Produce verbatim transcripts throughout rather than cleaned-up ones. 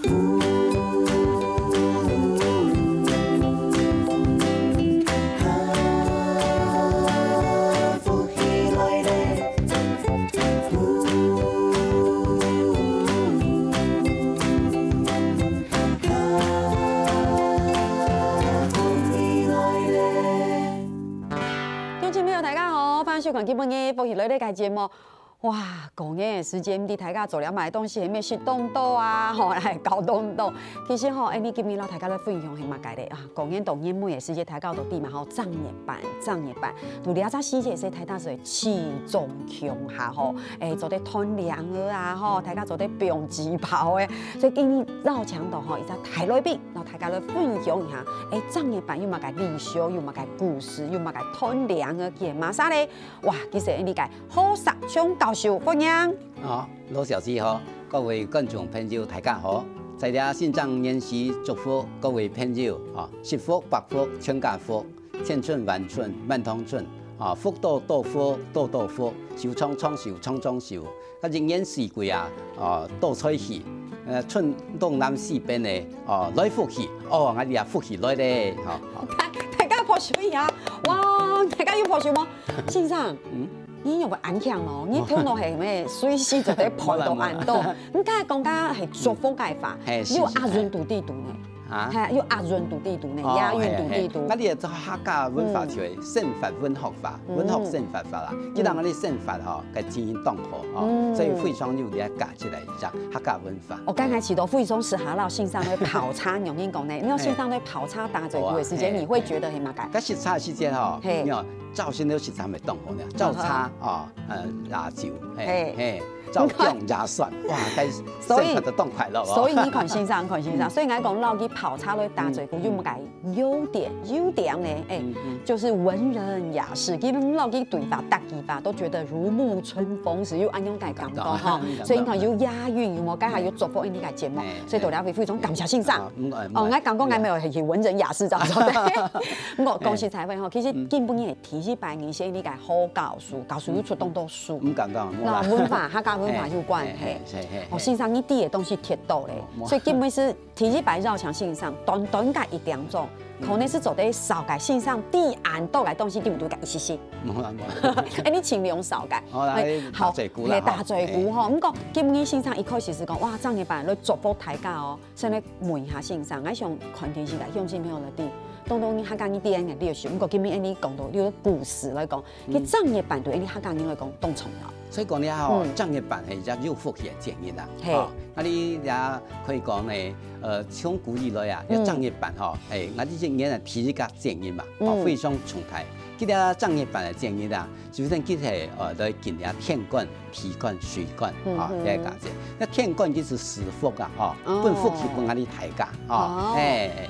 鄉親朋友，大家好，歡迎收看今晡日福氣來了个節目。哇，過年个時節，毋知大家做了麼个東西，係毋係食當多啊？吼，來搞當多。其實吼，哎，你今日摎大家來分享係麼个咧？啊，過年到年尾个時節，大家都知嘛吼，正月半，正月半。到這隻時節，係大家係齊中共下吼，哎，做得團圓个啊吼，大家做得放鞭炮个。所以今日邀請到吼一隻大來賓，摎大家來分享一下，哎，正月半有麼个歷史，有麼个故事，有麼个團圓个節目啥咧？ 哇，其實𠊎俚个好煞松教授，歡迎。好，羅小姐好，各位觀眾朋友，大家好。在這新正年時，祝福各位朋友啊，十福百福全家福，千春萬春萬堂春啊，福多多福，多多福，壽昌昌壽，昌昌壽。 啊，一年四季啊，哦，多彩喜，呃，春東南西北个，哦，來福氣，哦，𠊎俚啊福氣來咧，吼，吼。大，大家拍手一下，哇，大家有拍手無？先生，嗯？你有無恁慶哦？你頭腦係毋係隨時就得拍到恁多？無啦，無啦。你剛才講个係祝福个話，嘿，是，有押韻在底肚呢。 啊？係，有押韻在底肚呢，哦，押韻在底肚。嘿，嘿。啊，你个客家文化就係生活文學化，嗯。文學生活化啦。嗯。既然𠊎俚生活吼，該經營當好，哦，嗯。所以非常有這个價值來講，客家文化。我剛才提到非常適合摎先生來泡茶，有人講呢，你看先生來泡茶打嘴鼓个時間，嘿。你會覺得很麼个？該食茶時間吼，嘿。你看，照先都食茶會當好呢，照茶，嗯哼。哦，呃，拿酒，嘿，嘿。嘿。 照樣也算，哇，該所以，生活得當快樂哦。所以你看先生，看先生，嗯。所以𠊎講，摎佢泡茶來打嘴鼓，嗯。有麼个優點？優點呢？哎，嗯，嗯。就是文人雅士，佢摎佢對話、逐句話，都覺得如沐春風，係有恁樣个感覺哈。感動，感動。所以你看，有押韻，有無？該下有祝福𠊎俚个節目，哎，所以大家非常感謝先生。哎。啊，嗯，哎，哦，𠊎感覺𠊎無係文人雅士恁樣。毋過講實在話吼，其實，嗯。今晡日係第一擺認識你个好教授，教授有出當多 書。毋敢講，無啦。摎文化，客家文化有關係。嘿，嘿，嘿，嘿。哦，先生，你知个東西忒多咧，無，無。所以今晡日係第一擺邀請先生，短短个一點鐘，嗯。可能係做得紹介先生知恁多个東西，對毋對？一息息。無啦，無啦。哎，你盡量紹介。好啦，哎，好，打嘴鼓啦，嘿，打嘴鼓吼。嘿。毋過今晡日先生一開始係講，哇，正月半來祝福大家哦。 先來問一下先生，𠊎想看電視个鄉親朋友來知，當多人客家人知个歷史，毋過今晡日你講到這个故事來講，嗯。佢正月半對𠊎俚客家人來講當重要。所以講了吼，嗯。正月半係一隻有福氣个節日啦。嘿。吼，啊，你也可以講呢，呃，從古以來啊，嗯。這正月半吼，哎，𠊎俚一年啊，第一个節日嘛，吼，嗯。非常重大。佢這正月半个節日啊， 首先佢係，呃，來敬仰天官、地官、水官，嗯哼。啊，這个價值。該天官佢係賜福啊，吼，哦。分福氣分𠊎俚大家，吼，哦。哎，哎。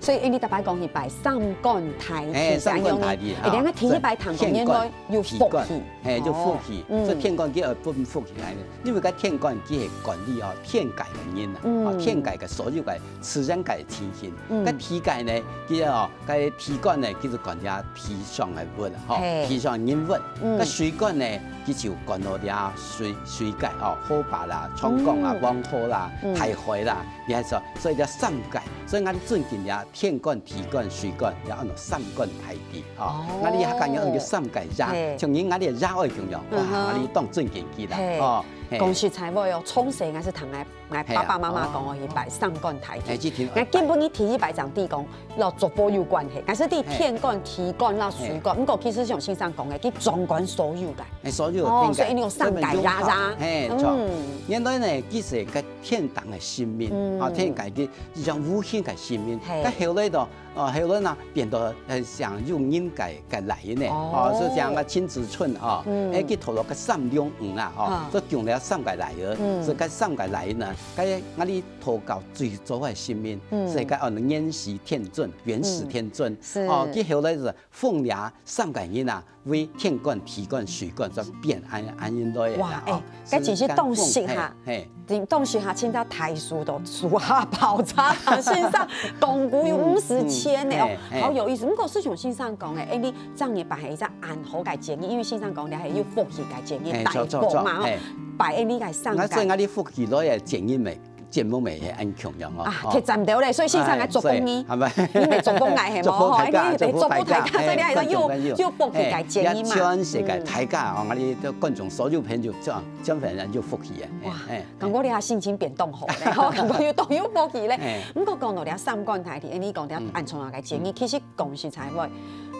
所以，哎，你逐擺講係拜三官大帝，哎，三官大帝，係恁樣呢。哎，等下第一擺聽講，天官、原來有福氣。地官，哎，有福氣。哦，嗯。所以天官佢愛分福氣來的，因為該天官佢係管理哦，天界个人啊，嗯。哦，天界个所有个自然界个情形。嗯。該地界呢，佢哦， 該地官呢，佢就管理地上个物啊，吼，嘿。地上人物。嗯。該水官呢，佢就管理這水，水界，吼，河壩啦、長江啦、嗯。黃河啦、嗯。大海啦，你看說，所以叫三界。所以𠊎俚尊敬這天官、地官、水官，也安到三官大帝，吼。哦。𠊎俚客家人安到三界爺，嘿。像人𠊎俚爺哀共樣，哇，嗯哼。𠊎俚當尊敬佢啦，嘿。吼，嘿。講實在話哦，從細𠊎係聽𠊎 𠊎爸爸媽媽講个係拜三官大帝。嘿啊，哦。嘿，這天，𠊎根本你第一擺正知講，摎祝福有關係，但是知天官、地官摎水官，嘿。毋過其實像先生講个，佢掌管所有个。嘿，所有哦，天界，所以你有三界爺爺。嘿，著。嗯。原來呢，其實个天頂个神明，嗯。啊，天界个一種無形个神明，嘿。但後來到，哦，後來呢，變到，呃，像用人个 个倈仔呢，哦。哦，所以講啊，親子春哦，嗯。哎，佢討了个三龍魚啊，哦，啊。所以降了三个倈仔，嗯。所以該三个倈仔呢，該𠊎俚道教最早个神明，嗯。係該哦，元始天尊，元始天尊，嗯。是。哦，佢後來係奉了三个人啊，為天官、地官、水官，所以變恁，恁樣來个啦，哇，哦。哎，該真係當適合。嘿，嘿。 當時哈，請到大師到樹下泡茶，先生講古有五十千呢，嗯，嗯，哦，嘿，嘿。好有意思。毋過，就像先生講个，哎，你正月拜係一隻恁好个節日，因為先生講你係有福氣个節日，嘿，大福嘛，吼，著，著，著，嘿。拜哎你个三个。𠊎所以𠊎俚福氣來个節日咩，節目乜係恁共樣哦。啊，哦。忒讚到咧，所以先生愛祝福你。哎，所以，係咪？你乜祝福𠊎係無？祝福大家，吼，你得祝福大家，祝福大家，所以你還係有，哎，祝福大家。有福氣个建議嘛。哎，也全世界大家，嗯。哦，𠊎兜觀眾所有朋友，全，全部人有福氣个。哇，哎，哎。感覺你个心情變當好咧，吼，感覺有當有福氣咧。哎。毋過講到這三管齊下，你講到，嗯。恁重要个建議，嗯。其實講實在話，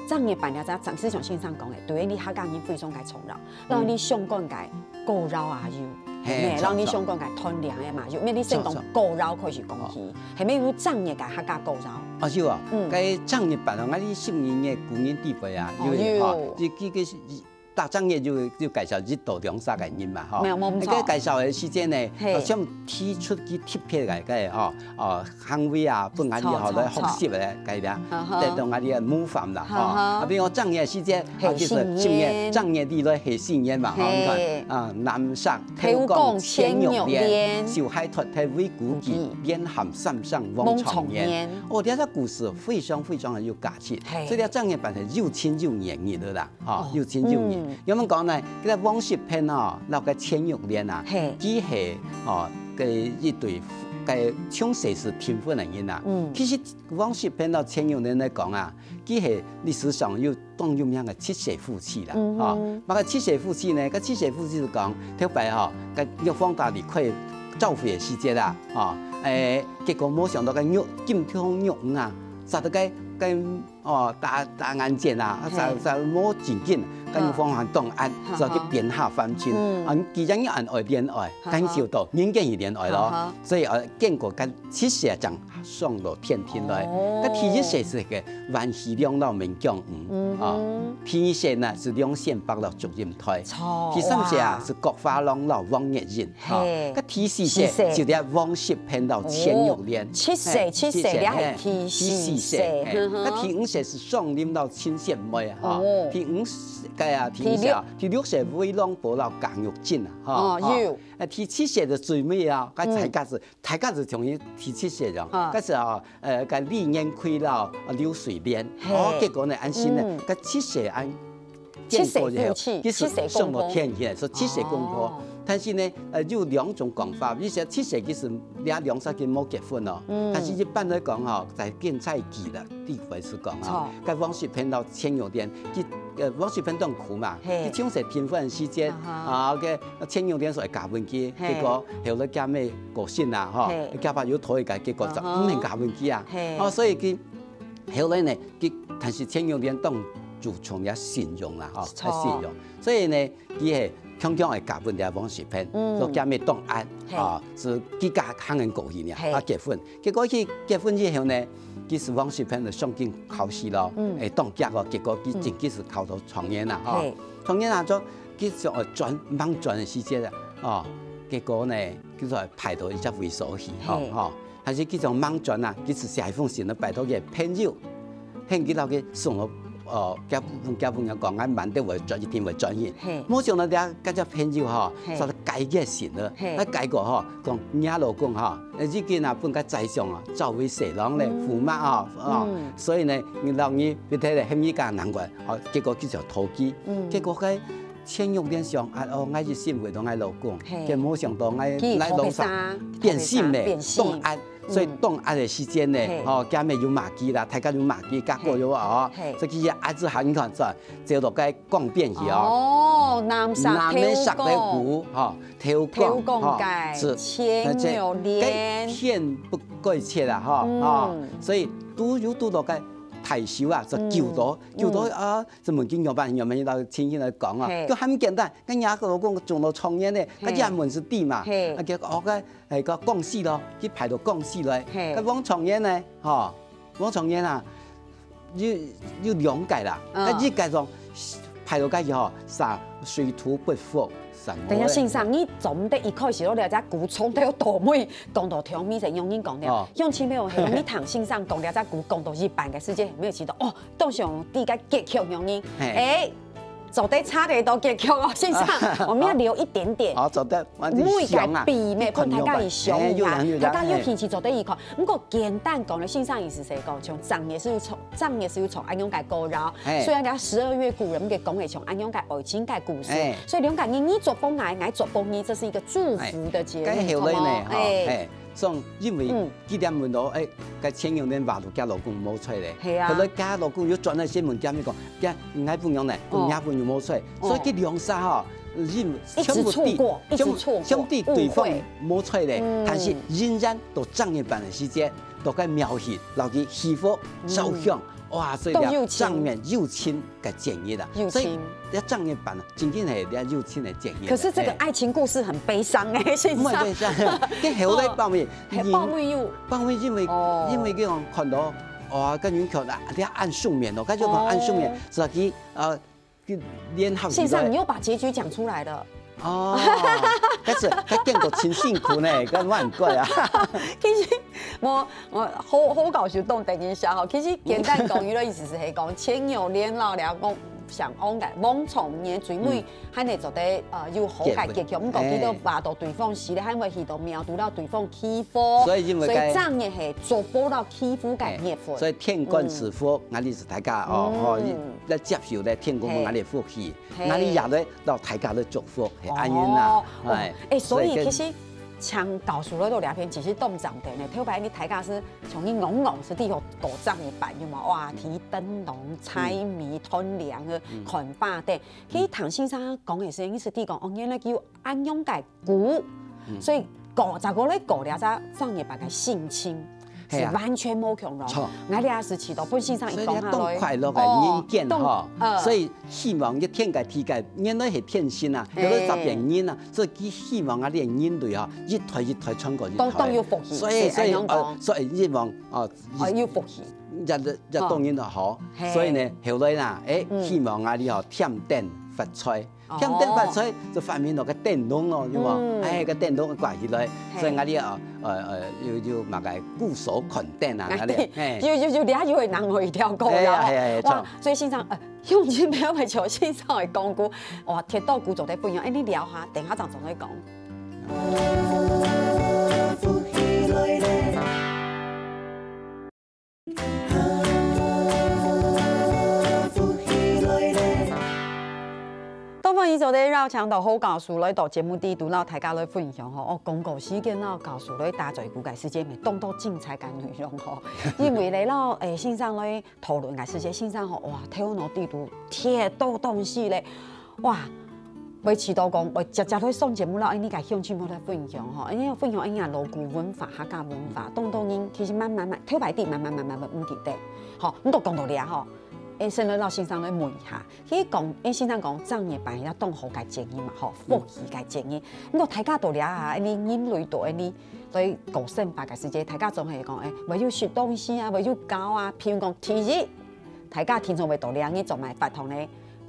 正月辦這隻，正，就像先生講个，對於你客家人非常个重要。 然後你相關个古謠也有，嘿，嘿，無？然後你相關个傳令个嘛有，因為你先講古謠開始講起，係無？有正月个客家古謠。哦，有啊，嗯。該正月辦啊，𠊎兜十二月古人智慧啊，哦，有个，吼，有。佢，佢，佢，逐正月就，就介紹一到兩三個人嘛，吼。無，無錯。該介紹个時間呢，嘿。好像提出佢特別个，該，吼，哦， 行為啊，分𠊎兜吼，著，著，來學習个，著。該个，啊哈。得到𠊎兜个模範啦，吼。啊哈。啊，比如講正月時節，啊，就是正月，係新年。正月裡來係新年嘛，吼，你看，嘿。啊，南石頭公千玉蓮，頭公千玉蓮。手揩脫忒為孤兒，孤兒。面含三聲望床言。望床言。哦，這個故事非常非常个有價值，嘿。所以這正月辦係有情有義个啦。 吼，哦，有情有義。嗯。仰般講呢？這個王叔平吼，摎該千玉蓮啊，嘿。佢係，哦，該一對，該從細就訂婚个人啊。嗯。其實王叔平摎千玉蓮來講啊，佢係歷史上有當有名个七世夫妻啦，嗯哼。吼。麼个七世夫妻呢？該七世夫妻就講，頭擺吼，該玉皇大帝開朝會个時節啊，吼，誒，結果無想到該玉，金條玉女啊，殺到該，該 哦，打，打眼箭啊，嘿。就，就無正經，嘿。跟玉皇還當暗，嘿，就去變下凡塵。嘿。嗯。啊，既然你恁愛戀愛，嘿。感受到人間个戀愛咯，嘿。所以，呃，見過跟七世正上到天庭來。哦。該第一世係个萬喜良摎孟姜女，嗯哼。啊，第二世呢係梁山伯摎祝英台，著，第三世啊，哇。係郭花郎摎王月英。 吼，嘿。該第四世，四世。就係王叔平摎千玉蓮。哦，七世，嘿，七世，七世，這係第四世，嘿，第四世，嘿。嗯哼。該第五世係尚林摎秦雪梅，吼。哦。第五世，該啊，第五世啊，第六世衛郎伯摎賈玉珍啊，吼，哦，吼。有。啊，第七世就最尾啊，該大家係，嗯。大家係同意第七世哦。啊。該係啊，呃，該李元魁摎，呃，劉水蓮。嘿。哦，結果呢，恁樣呢，嗯。該七世恁 七世夫妻，見過以後，其實七世公婆。上到天去，所以七世公婆。哦。但是呢，呃，有兩種講法，有些七世其實這兩儕佢無結婚哦。嗯。但是一般來講吼，在見在記个地方係講吼，著。該王叔平摎千玉蓮，佢，呃，王叔平當苦嘛，嘿。佢從細訂婚時節，啊哈。啊，該千玉蓮所以嫁分佢，嘿。結果後來厥姆過身啦，吼，嘿。厥爸又討一個，結果就，啊哈。毋肯嫁分佢啊。嘿。哦，所以佢 後來呢，佢，但是千玉蓮當注重這信用啦，吼，著。信用。所以呢，佢係強強愛嫁分這王叔平，嗯。所以厥姆當暗，嘿。啊，係佢家行人過去呢，嘿。啊，結婚。結果佢結婚以後呢，其實王叔平就上京考試咯，嗯。誒，當遽哦，結果佢真正係考到狀元啦，吼。嘿。狀元啊，就佢想，呃，轉，吂轉个時節啊，哦，結果呢，佢就派到一隻位所去，吼，嘿。吼。 但是佢就吂轉啊，佢就寫一封信來拜託佢个朋友，喊佢摎佢送个，呃，厥，厥朋友講，𠊎慢兜會轉，一定會轉去。嘿。無想到這，該隻朋友吼，嘿。煞改佢个信了，嘿。啊，改過吼，講，若老公吼，呃，已經啊，分該宰相啊，召為婿郎咧，嗯。駙馬啊，哦，嗯。所以呢，你摎你別个咧，喊你較難過，哦，結果佢就討佢，嗯。結果該 千玉蓮想，啊，哦，𠊎一心為著𠊎老公，嘿。佢無想到𠊎，佢，𠊎老公變心咧，變心。當暗，所以當暗个時間呢，嘿。哦，厥姆有罵佢啦，大家有罵佢，結果有哦，嘿。所以佢也暗自喊看，走落該江邊去哦。哦，南沙南面石頭公。頭公，吼，頭公，頭公个吼，係，千玉蓮。該天不蓋雪啊，吼，嗯。哦，所以堵，有堵到該大手啊，就救到，嗯，救到，嗯。啊， 就問佢仰般，仰般，佢就親身來講啊，嘿。就還簡單，該若个老公中到狀元呢，嘿。該也問係知嘛，嘿。啊，結果，哦，該，哎，該講事咯，去排到講事來，嘿。該王狀元呢，吼，王狀元啊，有，有兩個啦，嗯。該一個講排到該吼，啥水土不服，啥物。等一下，先生，你總得一開始就了解古裝都有多美，講到條尾就用人講了，哦。用前面我係用你聽先生講了解古講到一半个時間，沒有提到哦。 都想知該結局樣呢。嘿。哎，做得差得到結局哦，先生，我們要留一點點。好，做得，反正每個想啊，秘密，你看分大家去想一下，有人有人，大家有興趣做得去看。嘿。不過簡單講呢，先生意思係講，像正月係有重，正月係有重恁樣个古謠，嘿。雖然講十二月古人个講个像恁樣个愛情个故事，嘿。所以兩個人你祝福𠊎，𠊎祝福你，這是一個祝福的節日，嘿。該後來呢，吼，好無？嘿。嘿。上因為嗯。佢點問到，哎，該錢玉蓮話到佢老公無在咧，係啊。後來佢老公又轉來新聞，佢講，佢𠊎餔娘呢，哦。佢餔娘無在，哦。所以佢兩儕吼，因一直錯過，一直錯過，全部，全部對方誤會。無在咧，嗯。但是仍然到正月半个時節，到該廟寺，摎佢祈福、嗯。燒香，哇，所以都有親。正月有親。 个節日啊。有親。所以這正月半啊，真正係這有親个節日啊。可是這個愛情故事很悲傷欸，先生。毋會悲傷，這後來包尾，哦，還包尾有。包尾因為，哦。因為佢講看到，哇，跟人看啊，你要暗宿命哦，佢就講暗宿命，哦。所以佢，呃，佢聯合起來。先生，你又把結局講出來了。 哦，但是佢經過真辛苦呢，該蠻怪啊。其實，我，我好，好搞笑，當等一下吼。其實簡單講，佢个意思係講，錢玉蓮摎了講，想安个，往常年最尾，嗯。還會做得，呃，有好个結局，結婚。毋過佢都話到對方死了，欸。還會去到廟，都摎對方祈福。所以因為該所以正月係做不到祈福个月份。欸，所以天官賜福，嗯。𠊎哩係大家哦，嗯。哦，來接受咧天公公𠊎哩福氣。 嘿。𠊎哩也來摎大家來祝福，係，哦，恁樣啊，哦，哎，哎，所以所以跟其實像教授來到這片，其實當正經个，頭擺你大家係從你戇戇係在該度做正月半，有無？哇，嗯。提燈籠、猜謎、嗯。團涼个、嗯。看花燈。其實聽先生講个時，你係在講，哦，原來佢有恁樣个古，嗯。所以過，再過來過了，這正月半个心情。 係啊。係完全無共樣。著。𠊎這下係試著分先生一講下來。所以你當快樂个人間吼，哦，當，呃。所以希望一天个地界，原來係天神啊，嘿。有个十萬人啊，所以佢希望啊，你个人類吼，一代一代傳過一代。當，當有福氣，所以，係，所以，恁樣講。呃，所以希望，哦，哦，有福氣。這，這，這當然就好。嘿。所以呢，後來啦，誒，嗯。希望啊，你吼，添丁發財。 添丁發財就發明了个燈籠咯，有無？嗯。哎，个燈籠掛起來，嘿。所以𠊎哩啊，呃，呃，有，有麼个顧守看燈啊，哎，𠊎哩，對，嘿。有，有，有，這下又會難為一條狗了吼。哎呀，哎呀，哎呀，哇，著。所以先生，呃，鄉親朋友們，像先生个講古，哇，鐵道古早个不一樣，哎，你聊下，等下正再來講。 當歡迎收聽《繞腸道》好教授來到節目裡肚，摎大家來分享吼。哦，廣告時間摎教授來打嘴鼓个時間，會當多精彩个內容吼。因為咧，摎，誒，先生來討論个時間，先生吼，哇，頭腦裡肚忒多東西咧。 哇，會試著講，會直接來上節目摎𠊎俚个鄉親朋友來分享吼，𠊎俚分享𠊎俚个老古文化、客家文化，當多人其實慢慢慢，頭擺知，慢慢慢慢會毋記得。吼，毋過講到這吼，誒，先來摎先生來問一下，其實講，誒，先生講正月半係當好个節日嘛，吼，嗯。福氣个節日。毋過大家到這啊，𠊎俚人類到𠊎俚來過生活个時節，大家總係講，誒，會有食東西啊，會有搞啊，譬如講第一， 大家聽眾會到這日做麼个法堂呢？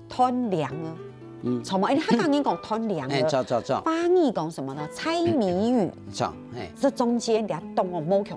斷涼啊。嗯。著無？誒，客家人講斷涼啊。哎，著，著，著。華語講什麼呢？猜謎語。著，哎。這中間這當中無共樣。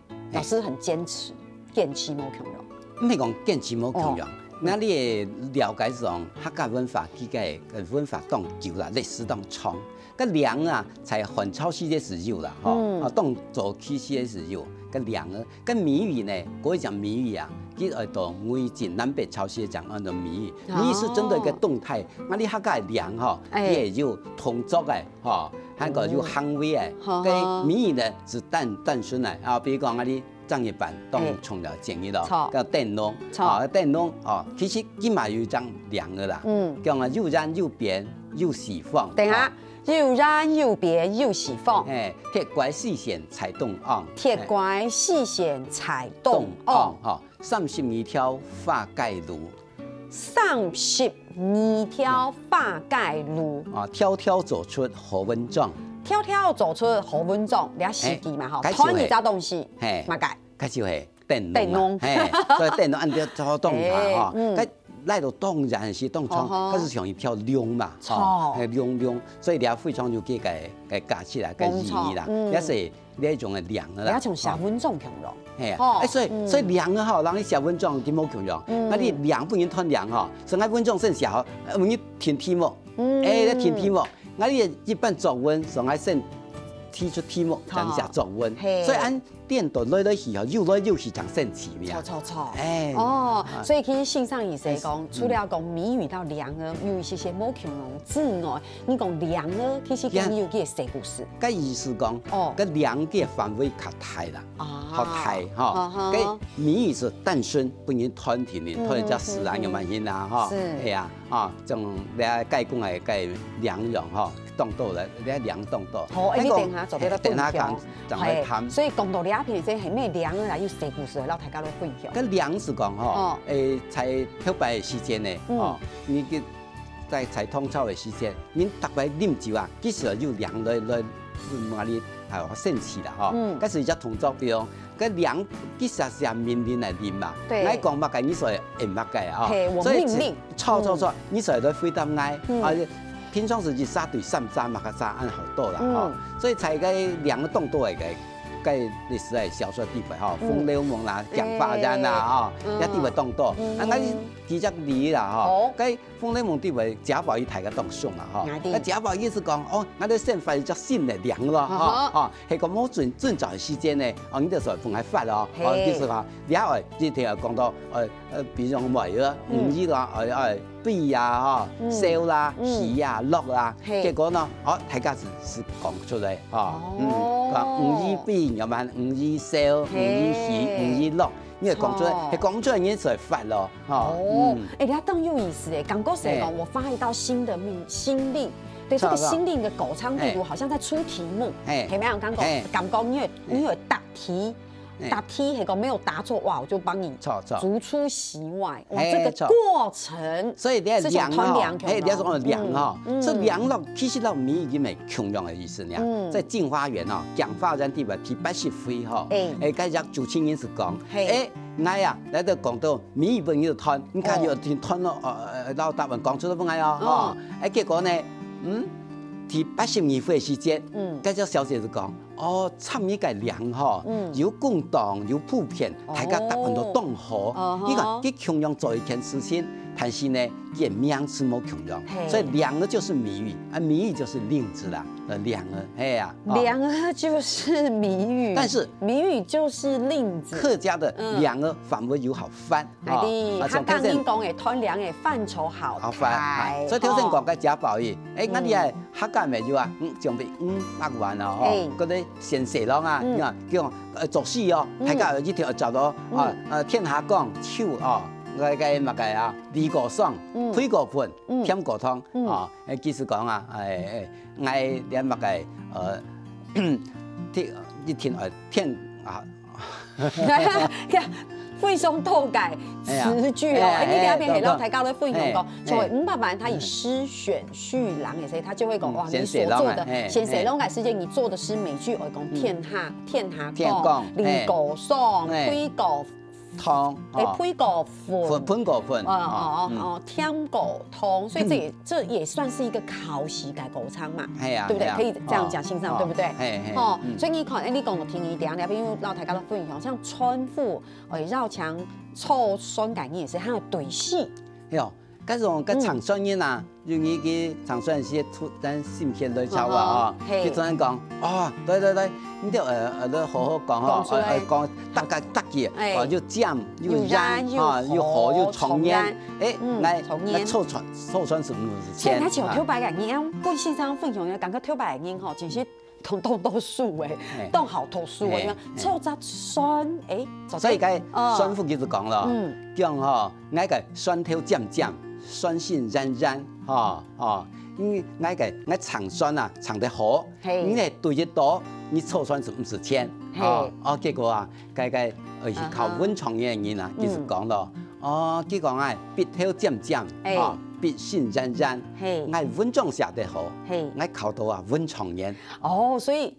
哎。老師很堅持，堅持無共樣。毋係講堅持無共樣。哦。𠊎俚了解上客家文化，佢个文化當久啦，歷史當長。 該涼啊，在漢朝時節係有啦，吼，嗯。啊，當早期時節係有，該涼啊，該謎語呢，可以講謎語啊，佢愛到魏晉南北朝時節講安到謎語。哦。謎語係針對一個動態，𠊎俚客家个涼吼，哎。佢也有動作个，吼，還過有行為个。嗯。好，該謎語呢，係單，單純个，啊，比如講𠊎俚 正月半當重要个節日咯，哎。著。該燈籠，著。啊，燈籠，哦，其實佢嘛有一張涼个啦，嗯。講啊，有圓有扁有四方，等下，哦。有圓有扁有四方。哎，鐵拐四線在中央。鐵拐四線在中央。中央，吼，三十二條花街路。 三十二條花街路。啊，條條做出好文章。條條做出好文章，這四句嘛，吼，哎，該就係。斷一隻東西，嘿。麼个？該就係燈籠嘛，燈籠。嘿，所以燈籠恁樣做動態，嘿，吼，嗯。該來到當然係當長，哦吼。該係像一條龍嘛，吼，著。嘿，龍，龍，所以這非常有這個，個價值啦，個意義啦，無錯，嗯。也係 這一種个涼个啦。也像寫文章共樣。嘿啊，吼，哎，所以，嗯。所以涼个吼，人去寫文章佢無共樣。嗯。啊，你涼分人斷涼吼，所以𠊎文章先寫好，呃，分人填題目。嗯。哎，來填題目。啊，你一般作文，所以𠊎先提出題目，正寫作文。嘿。所以恁顛倒來來去去，又來又去，正生趣咩。著著著。哎。哦，啊。所以其實先生意思講，嗯。除了講謎語到令仔，有一些些無共樣之外，你講令仔，其實佢有佢个細故事。該意思講，哦。該令个範圍較大啦，啊。較大吼。啊哈。該謎語係單純分人揣題，揣一隻字啊，嗯，嗯，嗯。有無人啊，吼。是。係啊。 啊，像你解講个个令仔吼，當多了，你令當多。好，哎，你等下做別个分享。等下講，正來談。嘿，所以講到這片，這係乜令仔啦，有細故事，摎大家來分享。該令係講吼，哦。誒，在頭擺个時間呢，嗯。哦，你个在在唐朝个時間，人逐擺啉酒啊，其實有令來來，來，來，啊，生趣啦吼。嗯。該係一隻動作，比如 該令其實係命令來臨嘛。對。𠊎講麼个，你就會應麼个啊。嘿，我命令。所以，著著著，嗯。你就會來回答𠊎。嗯。啊，平常時一儕對三儕麼个儕恁好多啦，嗯。吼。所以在該令當多个，个，个歷史个小說底背吼，嗯。《紅樓夢》啦，《蔣化案》啦，哎。吼，嗯。也底背當多。嗯。啊，𠊎舉隻例啦，吼。好。該 《紅樓夢》底背賈寶玉大家當熟嘛，吼。啊，對。該賈寶玉係講，哦，𠊎兜先發一隻新个令咯，啊哈。吼，吼，係講無準，準照个時間呢，哦，你兜就愛分𠊎發咯，嘿。哦，意思講，了後一定要講到，呃，呃，比如講梅啊，嗯。五月啦，呃，呃，桂啊，吼，嗯。燒啦，嗯。喜啊，樂啦，嘿。結果呢，哦，大家係，係講出來，吼，嗯，哦。講五月桂，要不然五月燒，五月喜，嘿。五月樂， 你會講出來，哦。係講出來你就會發咯，吼。哦，嗯。哎，這當有意思哎，感覺係講，哎。我發一道新的命，新令，對，這個新令的高唱力度，哎。好像在出題目，哎。係無？感覺，哎。感覺你有，哎。你有答題，哎。答題係講沒有答錯，哇，我就幫你著，著。逐出席外，哇，哎，這個過程，著。所以你看令吼，係像揣令共樣。嘿，你看講令吼，嗯，嗯。這令咯，其實摎謎語乜共樣个意思呢。嗯。在《鏡花緣》吼，《鏡花緣》底背第八十回吼，哎。哎，該隻主持人係講，嘿。哎， 𠊎啊，來到講到謎語分你兜揣，你家己愛聽揣咯，哦。呃，呃，摎答案講出來分𠊎哦，哦。吼。哎，結果呢，嗯，第八十二回个時節，嗯。該隻小姐就講，哦，參與个令吼，嗯。有公道，有普遍，哦。大家答案都當好。哦吼。你看，佢共樣做一件事情，但是呢，佢个名字無共樣，嘿。所以令仔就係謎語，啊，謎語就係令仔啦，呃，令仔，係啊，哦。令仔就係謎語，但是謎語就係令仔。客家个，嗯。令仔反而有好 翻，係的，吼，啊，客家人講个揣令个範疇好大，好翻，哎，所以頭先講个賈寶玉，哦。哎，𠊎這下客家乜有啊，嗯，準備五百萬啊，吼，哎。該兜先生郎啊，嗯。你看，叫，呃，作詩哦，嗯。大家一定愛接哦，嗯。啊，呃，天下講，手哦，該，該麼个啊，李哥爽，嗯。推哥盆，嗯。添哥湯，嗯。啊，哎，其實講啊，哎，哎，𠊎連麼个，呃，天，一天，呃，天啊， 非常多个詞句哦。哎呀，哎，你這片係摎大家來分享講，哎，哎，所以五百萬他以詩選序郎，所以他就會講，嗯，哇，你所做的，先生郎啊，哎，先生郎个時間，你做的詩每句，我講天下，天下講，天講，李哥爽，哎，推哥湯，哎，哦。推哥盆，盆，盆哥盆，哦，哦，哦，哦，添哥湯，所以這也，嗯。這也算是一個考試个過程嘛，哎呀，對不對？哎呀，可以這樣講，哦，先生，哦，對不對？嘿，嘿，哦，嗯。所以你看，哎，你講个第二點，你比如摎大家來分享，像川府 哎，繞牆湊酸个人也係，還有對戲。哎喲，該種个唱酸人啊，嗯。有一个唱酸人係突然心血來潮啊，哦，哦，嘿。佢突然講，哦，來來來，你兜，呃，呃，來好好講吼，講出來。呃，呃，講大家大家，哎。哦，又尖又又圓，圓又哦，又好又長圓。長圓。哎，嗯，來，長圓。來湊酸，湊酸係毋係？所以佢就有頭擺个人，啊。跟先生分享个，感覺頭擺个人吼，真係 當，當，當熟欸，嘿。當好讀書欸，嘿，你看，嘿。湊隻酸，欸，所以該，哦。酸婦佢就講咯，嗯。講吼，𠊎个酸頭尖尖，酸性圓圓，吼，吼，因為𠊎个，𠊎唱酸啊，唱得好，嘿。你來對得到，你湊酸係毋使錢，嘿。吼，哦，結果啊，該，該，呃，啊哈。考文狀元个人啊，嗯。佢就講咯，哦，佢講啊，筆頭尖尖，嘿。吼，筆性圓圓，嘿。𠊎文章寫得好，嘿。𠊎考到啊，文狀元。哦，所以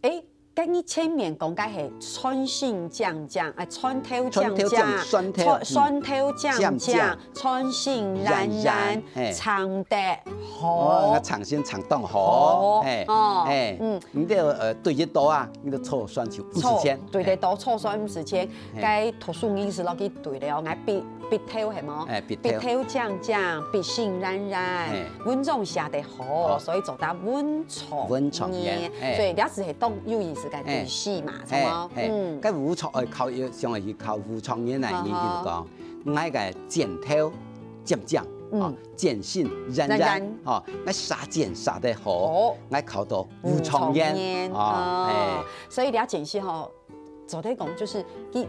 欸，該你前面講个係蒜心醬醬，啊，蒜頭醬醬，蒜頭醬，蒜頭醬醬，蒜頭醬醬，醬醬，蒜心軟軟，軟軟，嘿。長得好。哦，該長線長當好，好，嘿，哦，嘿，嗯。你這，呃，對得到啊，你个醋酸就五十千，對得到醋酸五十千，嘿。該讀書人士落去對了，𠊎必，必頭係無？哎，必頭。必頭醬醬，必心軟軟，嘿。文章寫得好，好。所以做得文 創業，文創業，嘿。所以這係當有意思个故事嘛，嘿，係無？嘿，嗯。該武創，呃，考，想愛去考武創業呢，你就講，𠊎个剪頭尖尖，嗯。哦，剪心軟軟，軟軟。哦，𠊎射箭射得好，好。𠊎考到武創業，武創業，哦，哦。嘿。所以了解是吼， 做得講，就是佢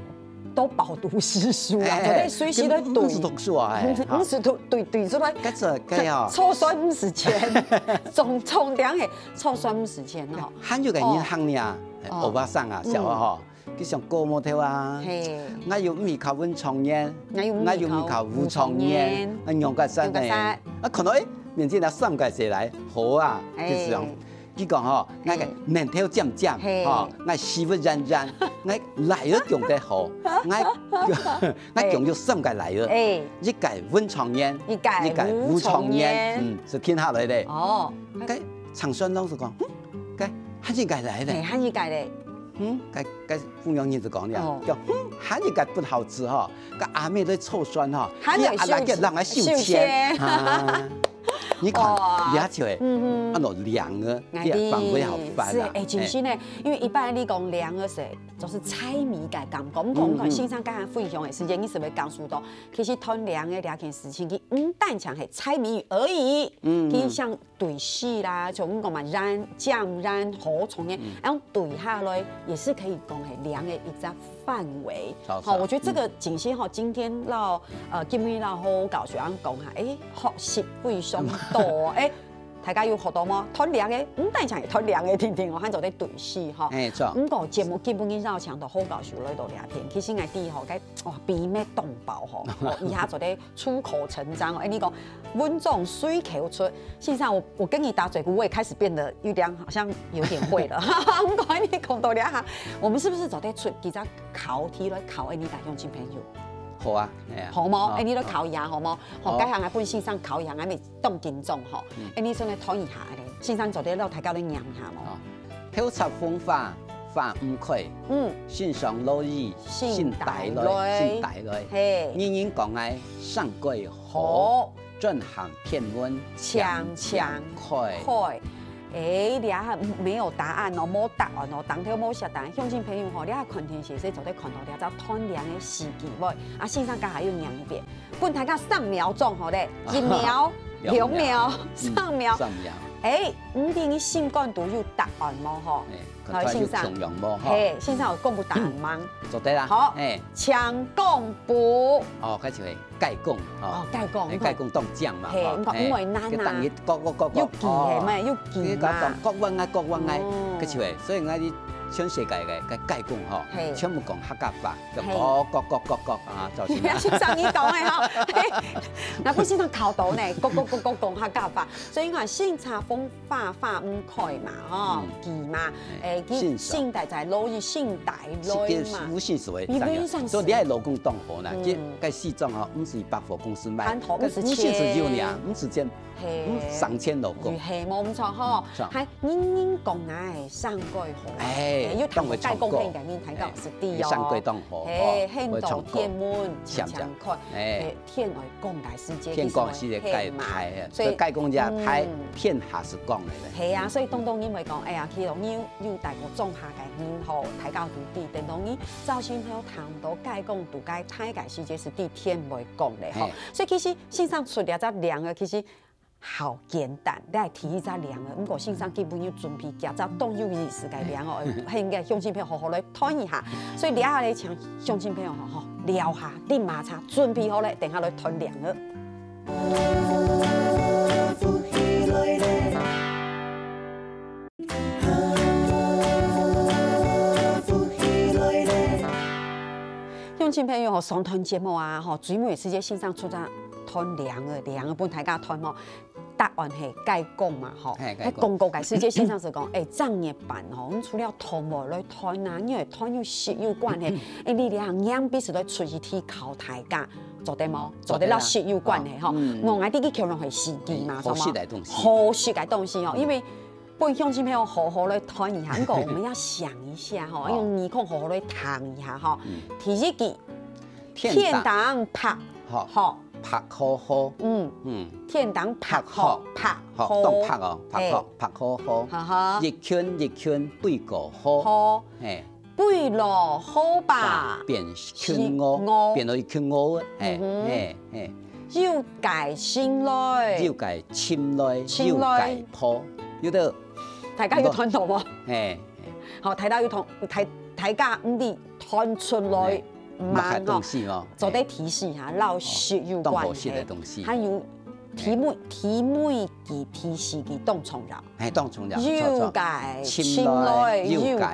都飽讀詩書啊，哎，做得隨時都對。毋係讀書啊，哎，毋係讀，對，對出來。該做，該哦。湊算毋係錢，重重點係湊算毋係錢哦。還有个人行呢，哦。歐巴桑啊，嗯。小啊吼，佢想過無頭啊。嘿。𠊎又毋係考文創業，𠊎又毋係考，𠊎又毋係考武創業，武創業。𠊎仰結煞呢？仰結煞？啊，可能，哎，面前那三個字來，好啊，哎。就是講， 佢講吼，𠊎个面頭尖尖，嘿。吼，𠊎屎朏軟軟，𠊎倈仔降得好，𠊎，𠊎降有三個倈仔，哎。一個文創業，一個，一個武創業，武創業。嗯，係天下來个。哦。該長算老師講，嗯，該還一個倈仔，嘿，還一個咧。嗯，該，該婦人人就講了，哦。講，嗯，還一個不孝子吼，該阿姆在湊算吼，還在，佢阿倈仔人愛收錢，收錢。啊。 你看，哇。這就係，嗯哼。恁樣兩個，𠊎知，你也放不了飯啊。係，哎，真係呢，哎。因為一般你講兩個係，就是猜謎个感覺。毋過，嗯，嗯。先生剛才分享个時間，你係毋係感受到，其實揣兩個這件事情，佢毋單淨係猜謎語而已，嗯，嗯。佢像對戲啦，像我們講嘛，染，醬染好重个，嗯。然後對下來，也是可以講係兩個一隻 範圍。好，好，我覺得這個景星哈，今天讓，呃，今日讓好好搞學生講哈，哎，學習非常多，哎，大家有學到嗎？揣兩個，毋單淨係揣兩個定定哦，還做得對戲哈。哎，著。毋過節目今晡日邀請到好好搞學來到聊天，其實𠊎知吼，該，哇，秘密當飽吼，哦，以後做得出口成章哦。哎，你講文章隨口出， 先生，我，我跟你打嘴鼓，我也開始變得有點，好像有點會了。毋過你講到這下，我們是不是做得出幾隻考題來考𠊎等鄉親朋友？好啊，哎呀。好無？好，哎，你來考一下，好無？好，好。該下𠊎分先生考一下，𠊎乜當緊張吼。嗯。哎，你先來揣一下，哎，先生做得摎大家來念一下無？好。 頭插紅花花毋開，嗯。身上落雨，身帶來，身帶來。身帶來。嘿。人人講𠊎生个好，好。轉行天門青青青青開。開。哎，這下沒有答案哦，無答案哦，當頭無寫答案。鄉親朋友吼，這下看電視，所以做得看到這隻揣兩個四句話。啊，先生剛才又念一遍。 分大家三秒鐘，好咧，一秒、兩秒，兩秒，嗯，三秒。三秒。哎，毋知你心肝肚有答案無吼？哎，看看有重要無吼？嘿，先生有公布答案嗎？嗯，做得啦。好，哎。請公布。哦，該就係雞公，哦。哦，雞公，哎，雞公當靚嘛，嘿，吼，毋過，哎，毋會難啊。佢等於咯咯咯咯，有記係咩？哦。有記嘛。佢講咯，咯彎啊，咯彎啊，哦。該就係，所以𠊎全世界个，个雞公吼，嘿。全部講客家話。 就咯咯咯咯咯啊，造成啊。先生你講个吼，嘿，若毋係先生考到呢，咯咯咯咯講客家話，所以講身插紅花花毋開嘛，吼，嗯。佢嘛，哎，佢身上。身帶在落雨，身帶來嘛。係个，有身所以有身所以。所以你个老公當好啦，嗯。這个西裝吼，毋係百貨公司買，還好，毋係錢。有身所有呢，毋係錢，嘿。嗯，省錢老公。係，無毋著吼，嗯，著。還 人人講𠊎生个好，哎，哎，又談過雞公，當會唱歌。該人聽到係對哦。哎，生个當好，嘿，哦，很多天門會唱歌。青青開，哎。哎，天愛講大世界，天講世界，其實會，嘿嘛。該牌，所以，所以雞公這牌，嗯。天下係講个咧。係啊，嗯。所以當多人會講，哎呀，其實你有，有戴過莊下个人吼，大家都知，等到你早先頭談到雞公，都該大个世界係對天會講个吼。嘿。所以其實先生出這隻令个，其實 好簡單，你係提一隻令仔，毋過先生今晡日準備幾隻當有意思个令仔，分𠊎鄉親朋友好好來揣一下。所以這下來請鄉親朋友吼，吼，尞下，你馬上準備好咧，等下來揣令仔。 鄉親朋友吼，上段節目啊，吼，最尾時節先生出隻揣令仔，令仔分大家揣吼。答案係該講嘛，吼。該講。該廣告个時節先生就講，欸，正月半吼，除了同學來團啊，因為團有食有關係，欸，你這樣樣必須來出一題考大家，做得無？做得啦，食有關係吼。嗯。𠊎愛知佢可能係四季嘛，好食个東西。好食个東西哦，因為分鄉親朋友好好來團一下，毋過我們要想一下吼，用耳空好好來聽一下吼。第一句，天當白，好，白好好。嗯，天當白好，白好，當白哦，白好，白好好。哈哈。一群一群飛過河，河，嘿。飛落河壩，變群鵝，變到一群鵝，嘿，嘿，嘿。有个尋來，有个尋來，有个破，有得。大家有團到無？嘿，好，大家有團，大大家毋知團出來。 慢个東西哦，做得提示哈，摎食有關係，當好食个東西。還有甜味，甜味佢提示佢當重要。嘿，當重要，有个尋來，有个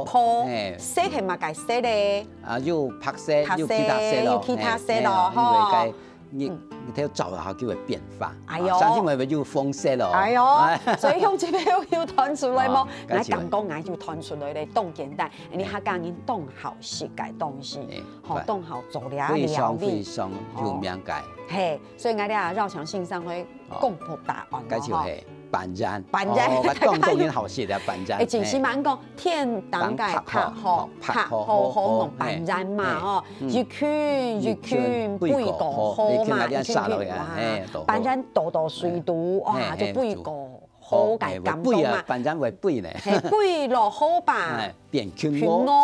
破，色係麼个色咧？啊，有白色，有其他色咯，有其他色咯，吼。 你你頭找下就會變化。哎喲，相信會有紅色咯。哎喲，所以鄉親朋友有團出來無？𠊎感覺𠊎有團出來咧，當簡單，你客家人當好食个東西，吼，當好做料理。非常非常有名个。嘿，所以𠊎這啊，繞牆先生會公布答案，該就係板染。板染，哦，當當然好食个板染。哎，真係蠻講，天當个白好，白好好弄板染嘛，吼。 一群一群飛過河嘛，一群一群，哇，板染多多水肚，哇，就飛過河个感動嘛。飛啊，板染會飛呢。嘿，飛落河壩，變群鵝，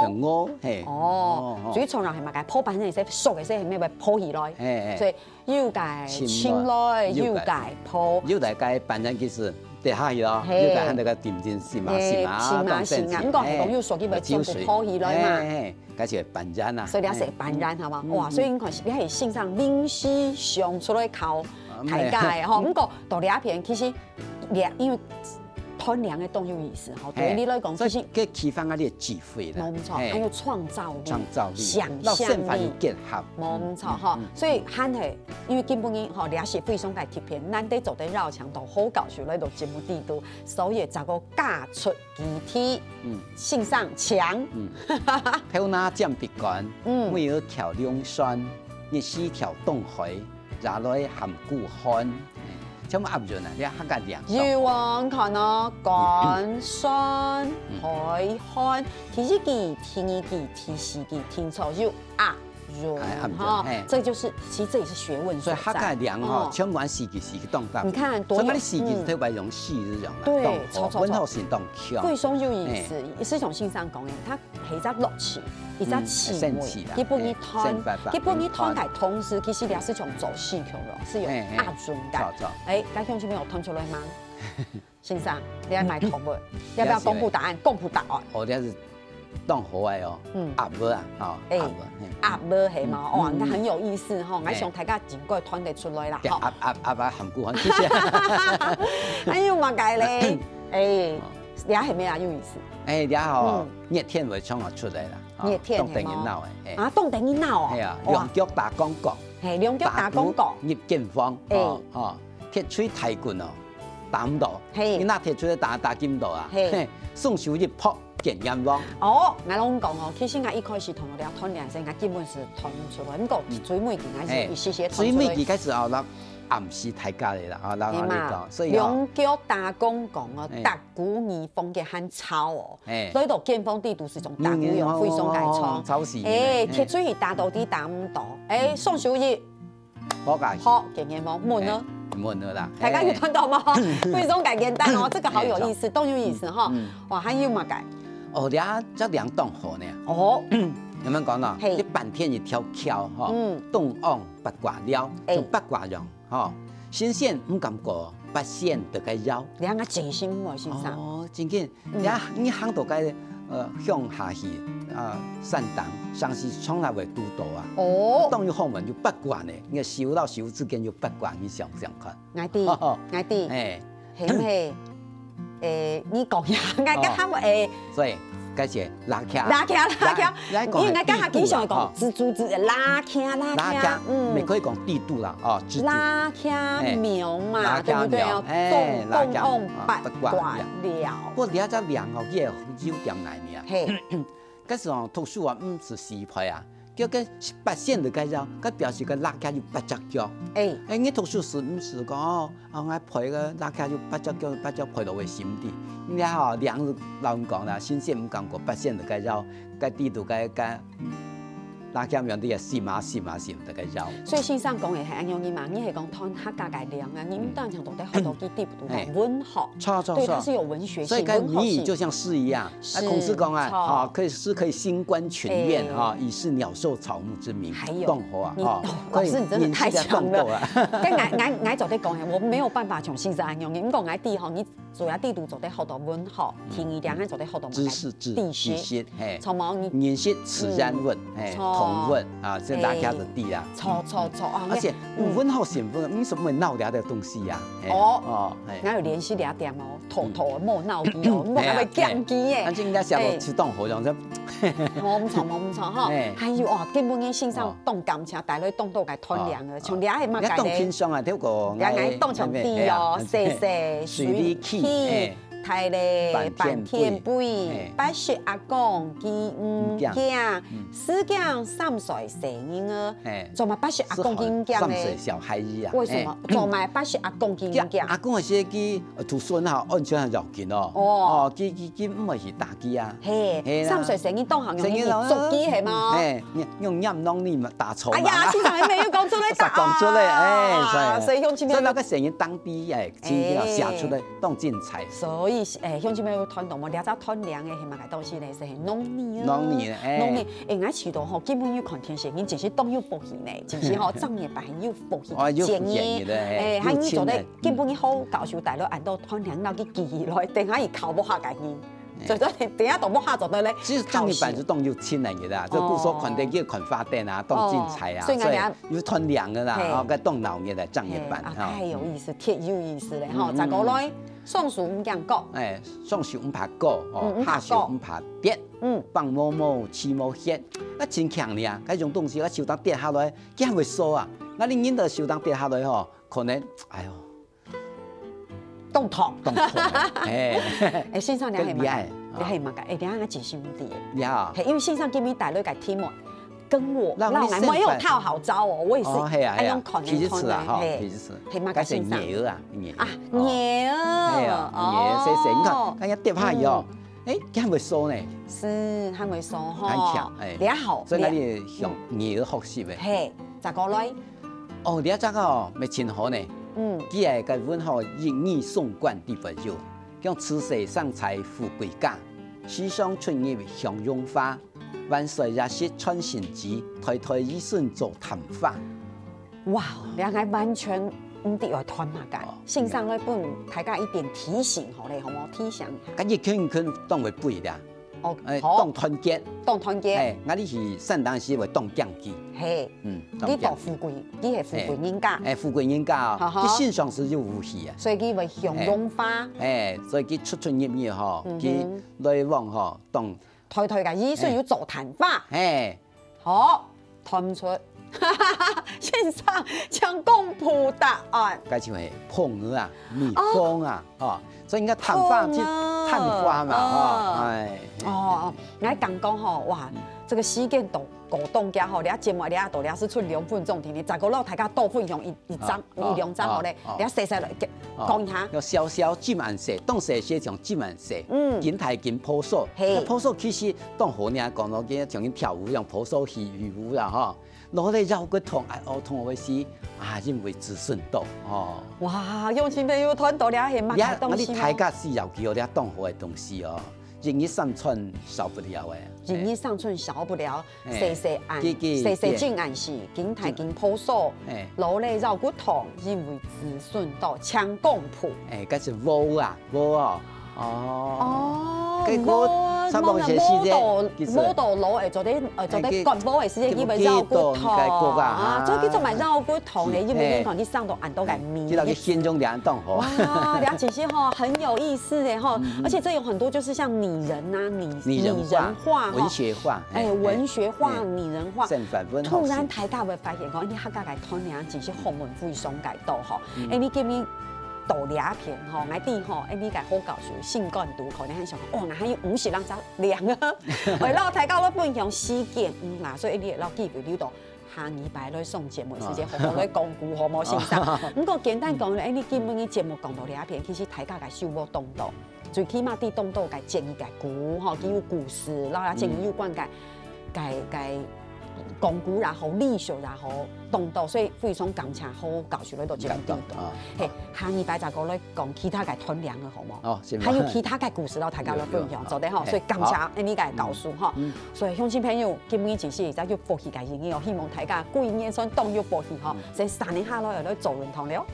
群鵝，嘿。哦，最重要係麼个？破板染係熟个，係毋係會破起來？嘿，嘿。所以有个尋來，有个破。有个板染其實跌下去咯，有个還得个定定，是嘛，是嘛，是嘛，是嘛。毋過係講有熟个會全部破起來嘛。 該就係板染啊。所以這係板染，好嗎？哇，所以你看，這係先生臨時想出來考大家个吼。毋過到這片，其實這因為團練个當有意思吼，對你來講，其實該啟發𠊎个智慧啦，無錯，還有創造力、創造力，想像力，摎生活有結合，無錯吼。所以還係因為今晡日吼，這係非常个特別，難得做得邀請到好教授來到節目裡肚，所以這个加出 其次，先生請。頭那尖鼻管，尾兒翹龍船，日時跳東海，惹來含孤寒。全部押韻啊，你看客家令。有啊，你看哦，寒、山、海、寒，第一句、第二句、第四句，定著有押 韻，哎，押韻，吼，嘿。這就是，其實這也是學問所在。所以客家令吼，哦。全部四句四句當當。你看，多有，所以該四句是特別用四字用的，嗯。對，當好，著，著，著。文學性當強。非常有意思，嘿。是像先生講的，佢係一隻樂趣，一隻趣味，嗯，生趣啦，佢分你團，嘿，生活化，佢分你團个同時，其實也係一種做戲曲咯，係有，嘿，嘿。押韻感。著，著。哎，該鄉親朋友團出來嗎？ 先生，你愛買頭不？你要不要公布答案？公布答案。哦，這係當好个哦。嗯。鴨母啊，吼，哎，鴨母，嘿。鴨母係嘛？哇，嗯，那很有意思吼，嗯。𠊎想大家真快團得出來啦，吼。鴨，鴨，鴨啊，含牯，謝謝。還有麼个咧？哎，這係麼个有意思？哎，這吼，嗯。熱天會唱啊出來啦，吼，熱天係嘛？當得人惱个，哎。啊，當得人惱哦。係啊，哇。兩腳打光光。嘿，兩腳打光光。打鼓入金房，哎。吼，吼。 鐵錘大棍哦，打毋到。嘿。你拿鐵錘打，打金到啊。嘿。嘿，雙手一拍，見閻王。哦，𠊎摎你講哦，其實𠊎一開始同你聊團練時，𠊎根本係團毋出來，毋過最尾佢還係一些些團出來。最尾佢開始哦，那暗示大家个啦，啊，那係嘛，你講，所以哦，兩腳打光光哦，嘿。打鼓耳風个還吵哦，嘿。所以到金房裡肚係種打鼓用非常个吵，嗯，吵死人，哎，嘿。鐵錘打到底打毋到，哎，雙手一 好个。好，見閻王，問呢？哎，問了啦。大家有看到嗎？哎。非常簡單哦，這個好有意思，哎，當有意思哈。嗯，嗯。哇，還有麼个？哦，這，這令當好呢。哦。有無講到？嘿。一半天一條橋哈，嗯。東望八卦寮，哎。就八卦洋哈，神仙毋敢過，八仙得个饒。令啊，真心哦，先生。哦，真緊。 嗯。也你行到該，呃，鄉下去，啊，山頂，常時常來會堵到啊。哦。當有好問有八卦呢，你个修道修之間有八卦，你想想看。𠊎知，𠊎知。哎。係毋係？哎，你講呀，𠊎个喊我哎。所以，該是蝲䗁。蝲䗁，蝲䁁，來，來講你應該跟佢經常講，蜘蛛，蜘，蝲䗁，蝲䗁，蝲䗁，嗯。也可以講蜘蛛啦，哦，蜘蛛。蝲䗁苗嘛，哎，對不對？蝲䗁苗，哎，蝲䗁，蝲䗁，啊，八卦寮。八卦寮。不過這隻寮哦，佢个優點來呢。嘿。該時候讀書啊，毋使寫批啊，叫个八仙就該隻，該表示个蝲䗁有八隻腳。哎。哎，你讀書時毋使講哦， 哦，𠊎批个蝲䗁有八隻腳，八隻腳批到會心底。你看吼，兩老人講啦，先生毋敢講，八仙就該要，該地圖該該，蝲䗁樣个心啊心啊心就該要。所以先生講个係恁樣个嘛，你係講同客家个兩啊，你毋單淨到底學到幾地圖嘿。文學，著，著，著。對，它是有文學性、所以該謎語文學性。就像詩一樣，那孔子講啊，是，著。哦，可以，詩可以興官群怨，哎。哈，以示鳥獸草木之名，還有，當好啊，你，哈，哦，老師，你真的太強了。可以引起這動作啊。該𠊎，𠊎，𠊎做得講个，我沒有辦法像先生恁樣，你講𠊎知吼，你主要地圖做得學到文學，第二點還做得學到知識，知，知識，知識，嘿。著無？你認識自然文，嗯，嘿，著。動物啊，這大家都知啊。著，著，著，啊，而且，嗯。文學性，文，你怎麼會鬧聊的東西呀？嘿，哦。哦，嘿。𠊎有聯繫這點哦。 妥妥莫鬧佢哦，莫還會降佢耶。但是人家寫到自動好像這，無毋著，無毋著吼。哎。還有哦，今晡日先生哦。當感謝，帶來當多个團娘啊，哦。像這係麼个呢？你當輕鬆啊，這個人家當像知哦，哎，哎，細細水里去，水里去，哎，大咧半天飛，半天飛，哎。八十阿公佢毋驚，毋驚，嗯。四驚三歲細人啊，哎。做麼八十阿公佢毋驚呢？三歲小孩兒啊，為什麼？哎。做麼八十阿公佢毋驚？阿公个時期 呃，讀書很好，安全很要緊哦。哦。哦，佢，佢，佢毋會去打佢啊。嘿，嘿啦。三歲細人當好容易捉佢，係無？嘿，你用黏囊你嘛打草蜢嘛。哎呀，先生，你沒有講出來打啊。講出來，哎，所以，所以鄉親朋友，所以該細人當知，哎，真正寫出來當精彩。所以，哎，鄉親朋友聽到無？這隻團娘个係麼个東西呢？係農曆啊。農曆，哎。農曆，哎，𠊎試著吼，今晡日看天時，你真係當有福氣呢，真係吼，正月白很有福氣，哦，有福氣，真个，哎，哎，有錢人。還有做得 今晡日好教授帶來恁多團娘鬧佢記起來，等下佢考不下个去。哎。所以說，等下都不下做得咧，其實正月白係當有錢人个啦，考試。這故所看得去看花燈啊，哦。當精彩啊，哦，所以𠊎等下所以有團娘个啦，嘿。哦，該當鬧熱个正月白，嘿，啊，哦。太有意思，忒有意思了吼。嗯，嗯，再過來，嗯。上樹毋驚高。哎，上樹毋怕高，哦，嗯，毋怕高。下樹毋怕跌，嗯。放毛毛，起毛血，啊，真強呢啊，該種東西，啊，樹頂跌下來，驚會燒啊，啊，你人都樹頂跌下來吼， 可能，哎喲，當痛。當痛，哎。哎，先生，你係麼个？該厲害，你係麼个？哎，等下𠊎真心地。呀。嘿，因為先生今晡日帶來个題目，跟我，讓你老奶奶有套好招哦，我也是哦，係啊，係啊，恁樣看來看去，其實是啊，哈，嘿，其實是。係麼个先生？該係齧牙啊，齧牙。啊，哦。齧牙，係，係，你看，哦。人家跌下去哦，嗯。哎，這樣會燒呢。是，還會燒吼。還巧，哎。你好，所以𠊎你，你想齧牙學習的。嘿，再過來。 哦，這隻哦，乜真好呢。嗯。佢个文學一語雙關裡背有，講慈禧生在富貴家，時常出入享榮華，萬歲爺食穿心子，代代兒孫做探花。哇，這𠊎完全毋知愛揣麼个。哦，先生來分大家一點提醒好咧，好無？提醒。該一圈一圈當會背的啊。 哦，哎，好。當團結。當團結。哎，𠊎等去散當時會當驚佢。嘿。嗯，當驚佢。佢當富貴，佢係富貴人家。哎，哎，富貴人家哦，哈哈。佢身上係有武器啊。所以佢會享榮華。哎，哎，所以佢出出入入吼，嗯哼。佢來往吼，當代代个兒孫有做探花。哎。 好，揣毋出。先生，請公布答案。該就係蜂啊，蜜蜂啊，哦，所以應該探花去，蜂啊。探花嘛，哦，嗯。哎。哦，哦，𠊎講講吼，哇，嗯。這個時間都過當遽吼，這節目這都這係出兩分鐘，天天，再過摎大家多分享一，一張，哦，一兩張好咧，哦，哦。這細細來，哦，講一下。要小小金暗色，當細細像金暗色。 嗯。緊大緊婆娑。嘿。該婆娑其實當好呢，講到佢像人跳舞一樣，婆娑起起舞啦吼。落來腰骨痛，哎，哦，痛个時，啊，因為子孫多，哦。哇，鄉親朋友，揣到這係麼个東西哦？呀，𠊎等大家需要佢有這當好个東西哦，一日三餐少不了个。一日三餐少不了。 嘿，細細暗，佢，佢，細細正暗時，緊大緊婆娑，嘿。落來腰骨痛，因為子孫多，請公布。哎，該係禾啊，禾哦。哦。哦，該禾，禾差不多个時間，摸到，摸到老，會做得，會做得割毛个時間，佢會繞骨痛啊，所以叫做嘛繞骨痛个，因為你看你生到恁多个面，這個个現象良當好。哇，了解些哈，很有意思哎哈，而且這有很多就是像擬人啊，擬，擬人化哈，文學化，哎，文學化、擬人化，突然大家會發現講，你客家个團員其實學問非常个多哈，哎，你今日 到這片吼，𠊎知吼，哎，你个好搞笑，性感度可能還想，哦，𠊎還有五十人在練啊，會摎大家來分享時間，嗯啦，所以你會摎機會留到下禮拜來上節目時間，好好來講古，好無，先生？毋過簡單講咧，哎，你今晡日節目講到這片，其實大家个收穫當多，最起碼對當多个建議个古吼，佢有故事，然後也建議有關个个个講古也好，歷史也好，當多，所以非常感謝好教授來到節目當中。嘿，下禮拜再過來講其他个團員个好無？哦，係嘛？還有其他个故事摎大家來分享，做得吼，所以感謝你个教授吼。所以鄉親朋友，今晡日其實也有福氣个人哦，希望大家過年算當有福氣吼，所以三年下來來做運動了。